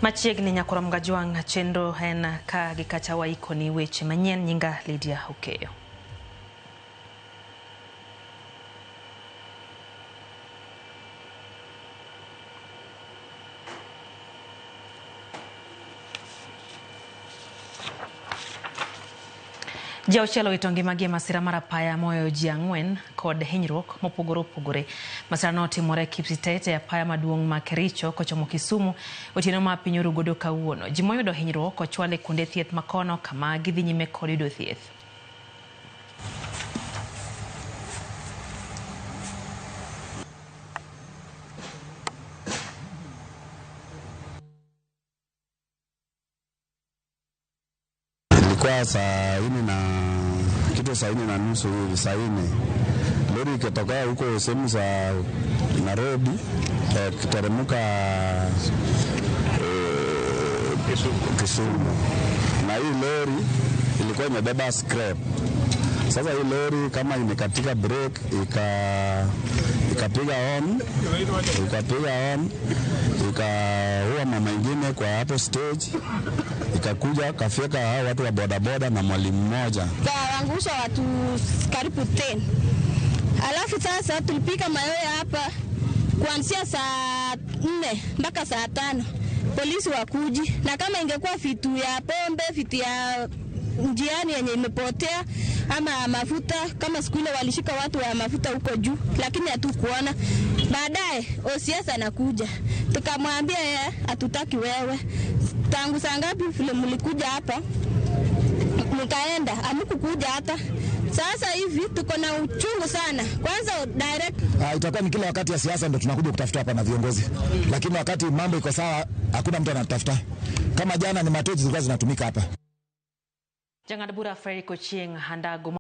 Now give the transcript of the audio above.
Machiegni nyakorom gajwang' chenro en ka gi kacha waikoni weche manyien. Nyinga Lydia Okeyo. Ji auchiel owito ngimagi e masira mar apaya moyo ji 4 kod hinyruok mopogore opogore. Masira no otimore Kipsitet e apaya maduong' ma Kericho kochomo Kisumu otieno ma piny oru godo kawuono. Ji moyudo hinyruok ochwal e kuonde thieth makono kama gidhi nyime kod yudo thieth. Ilikuwa saa 4 na kitu, saa 4:30 hivi, saa 4 lori ikitoka huko sehemu za Nairobi kiteremka Kisumu, na hii lori ilikuwa imebeba scrap. Sasa hii lori kama imekatika brake ikapiga on, ikaua mama ingine kwa hapo stage, ikakuja kafika hao watu wa bodaboda na mwalimu mmoja kaangusha watu karibu 10. Alafu sasa tulipika mayowe hapa kuanzia saa 4 mpaka saa 5, polisi wakuji, na kama ingekuwa vitu ya pombe, vitu ya njiani yenye imepotea ama mafuta, kama siku ile walishika watu wa mafuta huko juu, lakini hatukuona. Baadaye OCS anakuja, tukamwambia yeye hatutaki wewe. Tangu saa ngapi vile mlikuja hapa mkaenda, hamkukuja hata. Sasa hivi tuko na uchungu sana. Kwanza direct Itakuwa ni kila wakati ya siasa ndio tunakuja kutafuta hapa na viongozi, lakini wakati mambo iko sawa hakuna mtu anatafuta. Kama jana ni matochi zilikuwa zinatumika hapa. Jang'ad bura Frederick Ochieng' Handago.